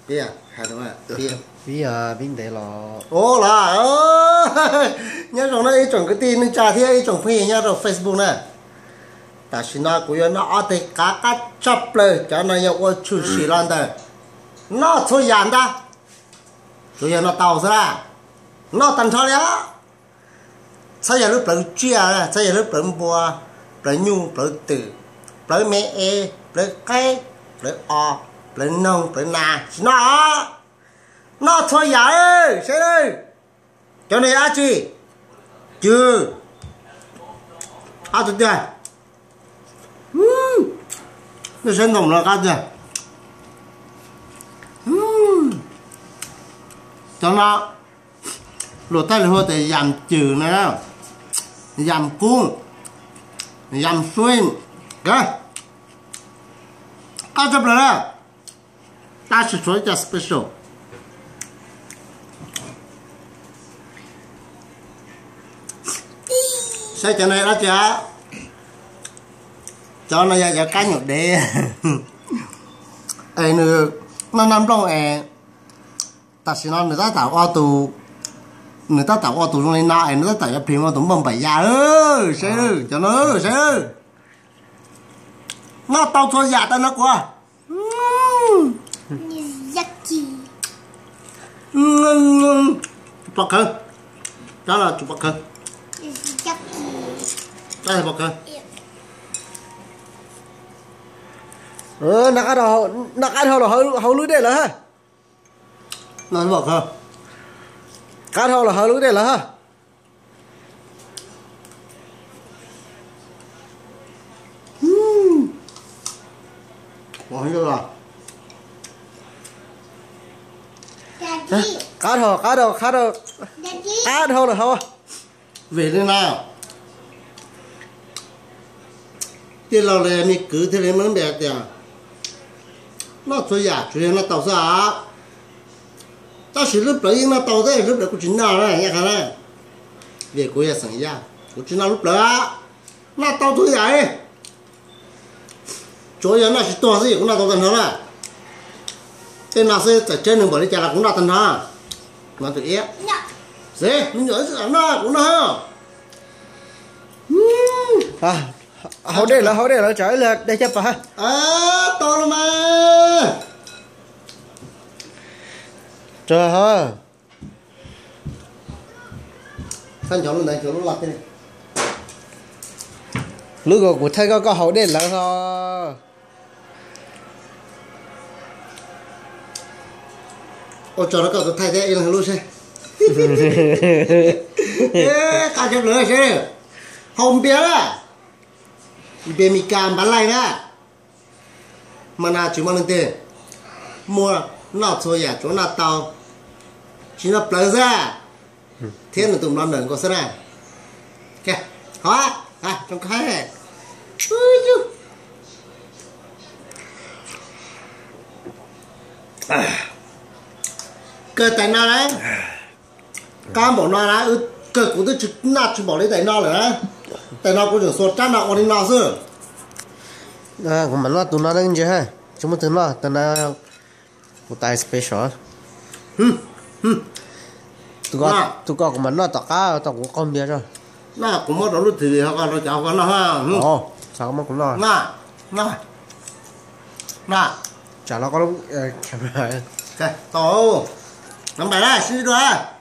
Pib, pib ntev los. Ua los, nyob zoo na ib tsoom kwv tij neej tsa thiab ib tsoom phooj ywg nyob rau Facebook na. Tam sim no kuv yuav noj ob teg qav qab tshaj plaws, cov no yog ua tshwm sim los ntawm noj txhua yam ntag. Tsuas yog noj tau xwb na, noj tag nrho li os. Txhob yog lub plawv tsiaj, txhob yog lub plawv npua, plawv nyuj, plawv twm, plawv me es, plawv qaib, plawv os, plawv noog, plawv nas, tsis noj. Noj txhua yam, seb cov no yog dab tsi. Cw, qab tiag tiag. Nej saib ntoo no qab tiag. Cov no luag thaj li hu tias yam cw na, yam kub, yam suib, qab tshaj plaws na. Tab sis tshuav ib co special. Saib cov no dab tsi? Cov no yog cov kab nyuam dev es nws noj noj nplooj es tam sim no nws tab tom ua tus, nws tab tom ua tus zoo li no es nws tab tom yuav plhis ua tus npauj npaim ya. Saib cov no, saib, noj tau txhua yam tau no kuv. Pov khawv, cov no tsum pov khawv, pov khawv. Noj qab dhau los hauv lub dej lawm ha. Qab dhau los hauv lub dej lawm ha. Qab dhau, qab dhau, qab dhau, qab dhau lawm hauv. Vim li no, tij laug li me kwv thiaj li muaj lub npe hais tias noj txhua yam tsuas yog noj tau xwb os. Tab sis lub plawv yeej noj tau thiab, lub plawv kuv tsis noj na, nyob qhov na. Vim kuv yog xeem Yaj, kuv tsis noj lub plawv. Noj tau txhua yam li. Tsuav yog noj tsis tuag xwb kuv noj tau tag nrho na. Tej no xwb txawm tsawg neeg npaum li cas los kuv noj tag nrho. No tus iab. Xwb, me nyuam noj kuv noj. Hauv dej lawm, hauv dej lawm, tsam ib pliag dej caj pas ha. Tau los mas. Lub ko kuv thaij koj, koj hauv dej lawm ho. Ua tsaug rau koj tus thaij thiab ib leeg lub seb. Qab tshaj plaws seb. Haus npias na, npias Mis Kas npav laij na. Mas na tsis muaj leej twg muaj, noj txhua yam tsuav noj tau, tsis noj plawv xwb, thiab nws tus mlov nws nkaus xwb na. Hov, tsoo koj. Kawg tais no na, qab npaum no na, wb kawg kuv twb tsis noj tsis npaum li tais no lawm na. Tais no kuv tseem xuas rab no ua li no xwb. Kuv mam noj tus no ntsis ha, tsis muaj twg noj tais no. Kuv tais special. Tus ko kuv mam noj tom qab tau kuv qaug npias tso. Kuv muab rau lub thwm ho rau cov ko noj. Xav muab kuv noj. Tsam no koj lub camera. Tau, nov npais na, sib ntsib dua.